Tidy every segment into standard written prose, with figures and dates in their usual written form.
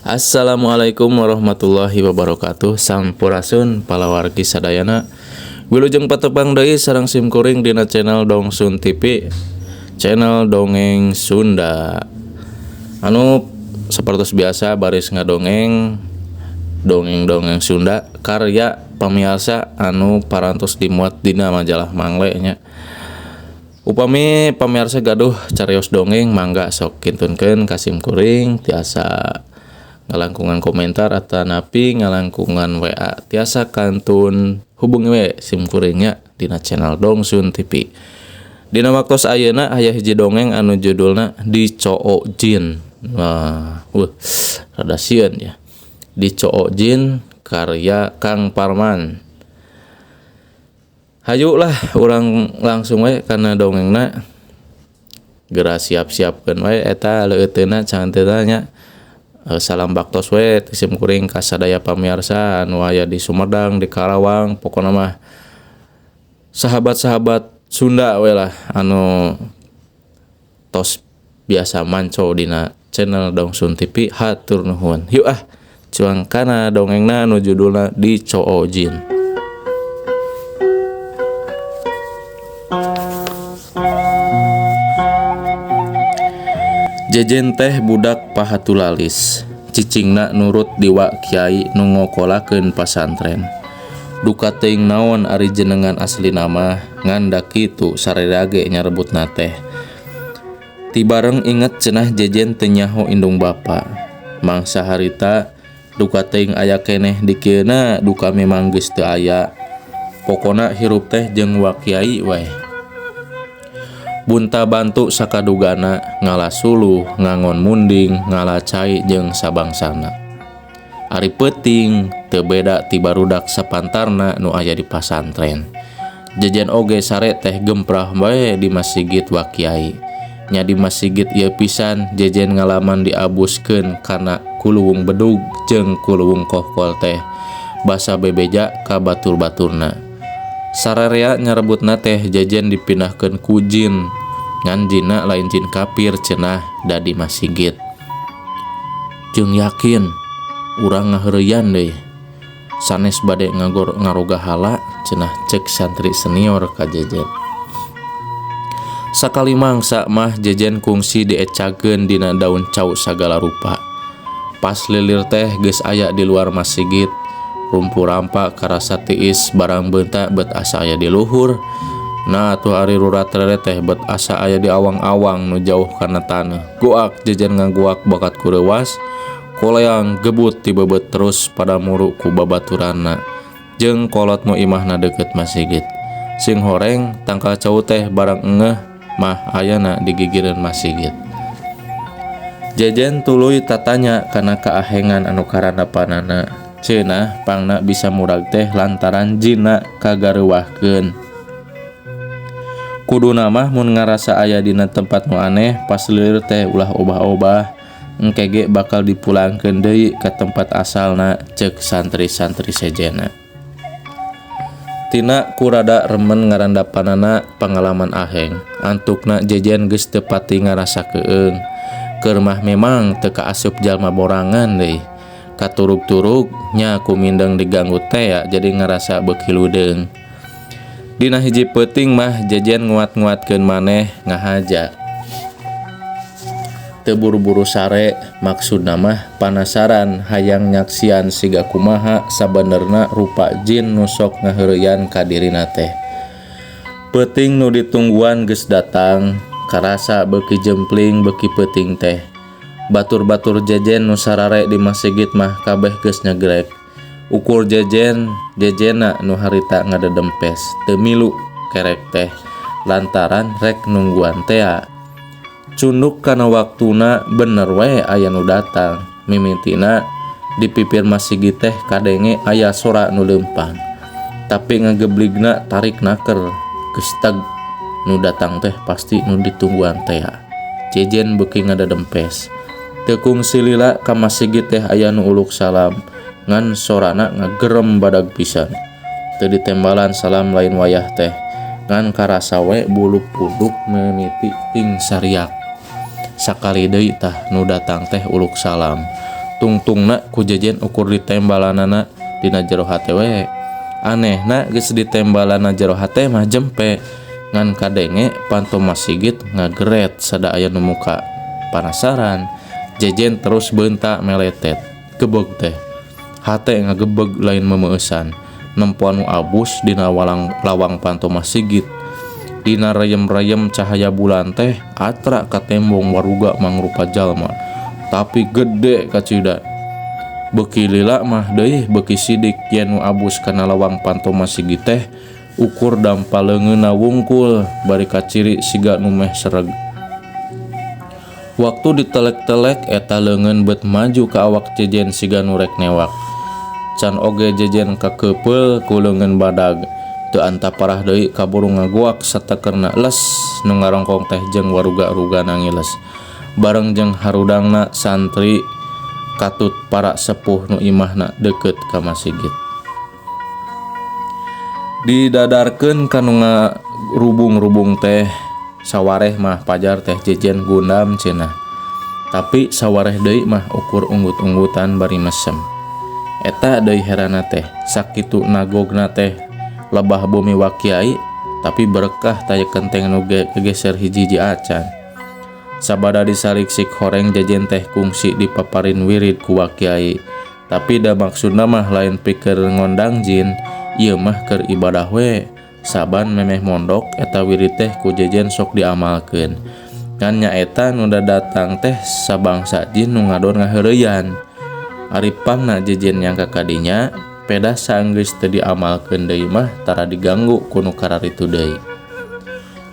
Assalamualaikum warahmatullahi wabarakatuh. Sampurasun palawargi sadayana. Wilujeng patepang deui sareng sim kuring dina channel Dongsun TV, channel dongeng Sunda. Anu seperti biasa baris ngadongeng dongeng-dongeng Sunda karya pamiarsa anu parantos dimuat dina majalah Mangle nya. Upami pamiarsa gaduh carios dongeng mangga sok kintunkeun ka sim kuring, tiasa ngalangkungan komentar atanapi ngalangkungan WA, tiasa kantun hubungi we sim kuringnya dina channel Dongsun TV. Dina waktos ayeuna aya hiji dongeng anu judulna Dicoo Jin. Nah, rada sieun ya. Dicoo Jin karya Kang Parman. Hayu lah urang langsung we kana dongengna. Geura siap-siapkeun we eta leuteuna canteuna nya. Salam baktos we ti sim kuring ka sadaya pamiarsa anu aya di Sumedang, di Karawang, pokona mah sahabat-sahabat Sunda we lah anu tos biasa manco dina channel Dongsun TV, hatur nuhun. Yuk ah, cuang kana dongengna anu judulna Dicoo Jin. Jejen teh budak pahatulalis, cicingna nurut diwa kiai nu ngokolakeun pasantren. Duka teuing naon ari jenengan asli nama ngan da kitu sararea ge nyarebutna teh. Ti bareng inget cenah Jejen teu nyaho indung bapa. Mangsa harita duka teuing aya keneh di kieuna duka memang geus teu aya. Pokona hirup teh jeung wa kiai wae. Bunta bantu sakadugana ngala suluh, ngangon munding, ngala cai jeung sabangsana. Ari peuting teu beda ti barudak sapantarna nu aya di pasantren. Jejen oge sare teh gemprah wae di masjid wa kiai. Nya di masjid ieu pisan Jejen ngalaman diabuskeun kana kuluwung bedug jeung kuluwung kohkol teh. Basa bebeja ka batur-baturna. Sararea nyarebutna teh Jejen dipindahkeun ku jin. Ngan jinna lain jin kafir cenah da di masjid. Jeung yakin urang ngaheureuyan deui. Sanes bade ngaroga hala cenah cek santri senior ka Jejen. Sakali mangsa mah Jejen kungsi diecakeun dina daun cau sagala rupa. Pas lilir teh geus aya di luar masjid. Rumpu rampa karasa tiis barang beunta bet asa aya di luhur. Nah atuh ari rurat rere teh bet asa aya di awang-awang nu jauh kana taneuh. Goak Jejen ngaguak bakat kureuwas, koleang gebut tibebet terus pada muru ku babaturanna jeung kolot nu imahna deukeut masjid. Sing horeng tangkal cau teh barang engeuh mah ayana di gigireun masjid. Jejen tuluy tatanya kana kaahengan anu karandapanana. Cenah pangna bisa murag teh lantaran jinna kagareuwahkeun. Kuduna mah mun ngarasa aya dina tempat nu aneh pas lieur teh ulah obah-obah, engke ge bakal dipulangkeun deui ka tempat asalna ceuk santri-santri sejena. Tina kurada remen ngarandapanana pangalaman aheng, antukna Jejen geus teu pati ngarasa keung. Keur mah memang teu kaasup jalma borangan deui. Katurug-turug nya kumindeng diganggu teh ya, jadi ngarasa beuki ludeung. Dina hiji peuting mah Jejen nguat-nguatkeun maneh ngahaja. Teu buru-buru sare, maksudna mah panasaran hayang nyaksian siga kumaha sabenerna rupa jin nu sok ngaheureuyan ka dirina teh. Peuting nu ditungguan geus datang, karasa beuki jempling beuki peuting teh. Batur-batur Jejen nu sarare di masjid mah kabeh geus nyegrek. Ukur Jejen, jejena nu harita ngadedempes, teu milu kerek teh lantaran rek nungguan tea. Cunduk kana waktuna bener we aya nu datang. Mimitina di pipir masjid teh kadenge aya sora nu leumpang. Tapi ngagebligna tarik naker, geus tag nu datang teh pasti nu ditungguan tea. Jejen beuki ngadedempes. Teu kungsi lila ka masjid teh aya nu uluk salam, ngan sorana ngagerem badag pisan. Teu ditembalan salam lain wayah teh, ngan karasa we bulu punduk mimiti ting sariak. Sakali deui tah nu datang teh uluk salam. Tungtungna ku Jejen ukur ditembalanana dina jero hate we. Anehna geus ditembalanna jero hate mah jempe ngan kadenge panto masigit ngageret sada aya nu muka panasaran. Jejen terus beunta meletet. Gebeg teh. Hate ngagebeg lain memeueusan. Nempo anu abus dina walang lawang panto masigit. Dina reyem-reyem cahaya bulan teh atra katembong waruga mangrupa jalma. Tapi gede kacida. Beuki lila mah deui beuki sidik yen nu abus kana lawang panto masigit teh ukur dampa leungeunna wungkul bari kaciri siga nu meh sereg. Waktu ditelek-telek eta leungeun beut maju ka awak Jejen siga nu rek newak. Can oge Jejen kakeupel ku leungeun badag. Teu antaparah deui kaburu ngagoak satekerna les nu ngarongkong teh jeung waruga-rugana ngiles. Bareng jeung harudangna santri katut para sepuh nu imahna deukeut ka masigit. Didadarkeun ka nu ngarubung-rubung teh sawareh mah pajar teh Jejen gundam cenah. Tapi sawareh deui mah ukur unggut-unggutan bari mesem. Eta deui herana teh sakitu nagogna teh lebah bumi wa kiai tapi berkah taya kenteng nu gegeser hiji-hiji acan. Sabada disaliksik horeng Jejen teh kungsi dipaparin wirid ku wa kiai. Tapi da maksudna mah lain pikeun ngondang jin, ieu mah keur ibadah we. Saban memeh mondok eta wirid teh ku Jejen sok diamalkeun. Ngan nyaeta nu dadatang teh sabangsa jin nu ngadon ngaheureuyan. Ari pangna Jejen nyangka kadinya pedah saenggeus teu diamalkeun deui mah tara diganggu ku nu kararitu deui.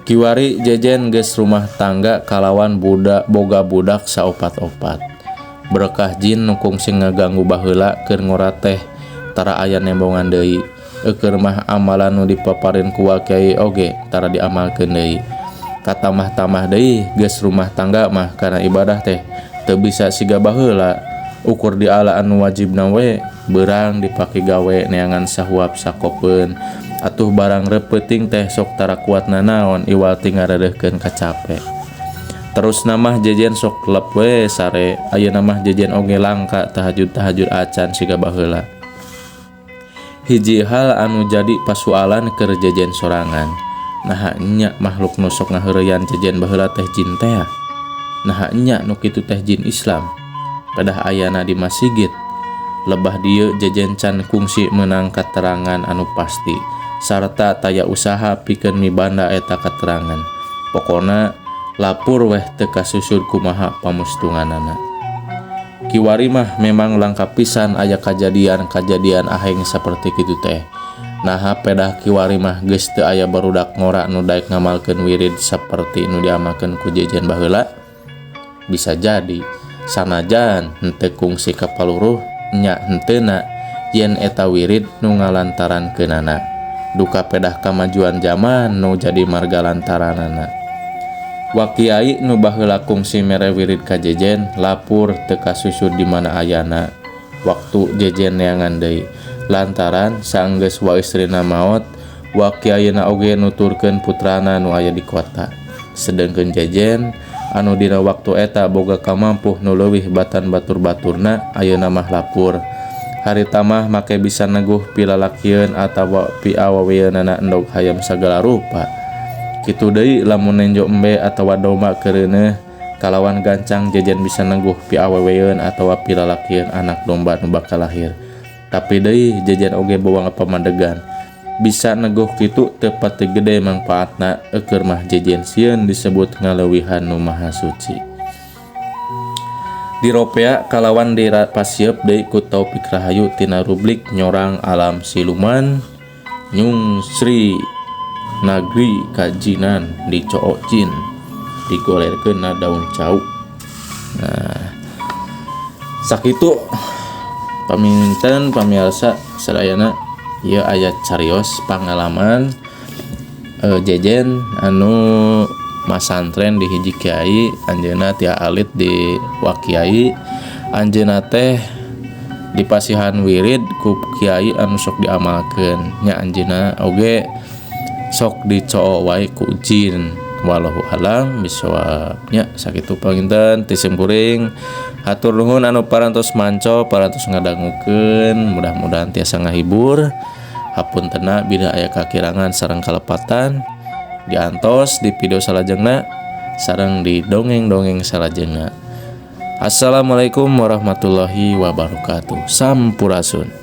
Kiwari Jejen geus rumah tangga kalawan budak boga budak saopat-opat. Berkah jin nu kungsi ngaganggu baheula keur ngora teh tara aya nembongan deui. Eukeur mah amalan nu dipaparin ku wa kiai oge tara diamalkeun deui. Katamah-tamah deui geus rumah tangga mah kana ibadah teh teu bisa siga baheula. Ukur diala anu wajibna we beurang dipake gawe neangan sahuap sakopeun. Atuh barang repeuting teh sok tara kuat nanaon iwal ti ngareureuhkeun kacape. Terus namah Jejen sok lep we sare. Ayeuna mah Jejen oge langka tahajud-tahajud acan siga baheula. Hiji hal anu jadi pasualan keur Jejen sorangan. Naha nya makhluk nu sok ngaheureyan Jejen baheula teh jin tea. Naha nya nu kitu teh jin Islam. Pedah ayana di masigit. Lebah dieu Jejen can kungsi meunang katerangan anu pasti sarta taya usaha pikeun mibanda eta katerangan. Pokona lapur weh teu kasusud kumaha pamustunganana. Kiwari mah memang langka pisan aya kajadian-kajadian aheng saperti kitu teh. Naha pedah kiwari mah geus teu aya barudak ngora nu daek ngamalkeun wirid saperti nu diamalkeun ku Jejen baheula. Bisa jadi sanajan henteu kungsi kapaluruh nya henteuna yen eta wirid nu ngalantarankeunana. Duka pedah kamajuan zaman nu jadi marga lantaranana. Wa kiai nu baheula kungsi mere wirid ka Jejen lapur teu kasusud di mana ayana waktu Jejen neangan deui. Lantaran saenggeus wa istrina maot, wa kiaina oge nuturkeun putrana nu aya di kota. Sedengkeun Jejen anu dina waktu eta boga kamampuh nu leuwih batan batur-baturna ayeuna mah lapur. Harita mah make bisa neguh pilalakieun atawa piaweweunana endog hayam sagala rupa. Kitu deui lamun nenjo embe atawa domba keureuneuh kalawan gancang Jejen bisa neguh piaweweun atawa pilalakieun anak domba nu bakal lahir. Tapi deui Jejen oge bawa pamadegan. Bisa neguh kitu teu pati gede mangpaatna eukeur mah Jejen sieun disebut ngaleuwihan nu maha suci. Diropea kalawan dirapasieub deui ku Taufik Rahayu tina rubrik Nyorang Alam Siluman Nyungsri Nagri Kajinan di Cook Jin digolerkeun na daun cau. Nah, sakitu paminten pamirsa sadayana ieu aya carios pangalaman Jejen anu masantren di hiji kiai anjeunna tia alit di wa kiai anjeunna teh dipasihan wirid ku kiai anu sok diamalkeun nya anjeunna oge sok dicoo wae ku jin. Wallahu alam bisawab nya. Sakitu panginten ti sim kuring. Hatur nuhun anu parantos manco, parantos ngadangukeun. Mudah-mudahan tiasa ngahibur. Hapuntenna bila aya kakirangan sareng kalepatan. Diantos di video salajengna sareng di dongeng-dongeng salajengna. Assalamualaikum warahmatullahi wabarakatuh. Sampurasun.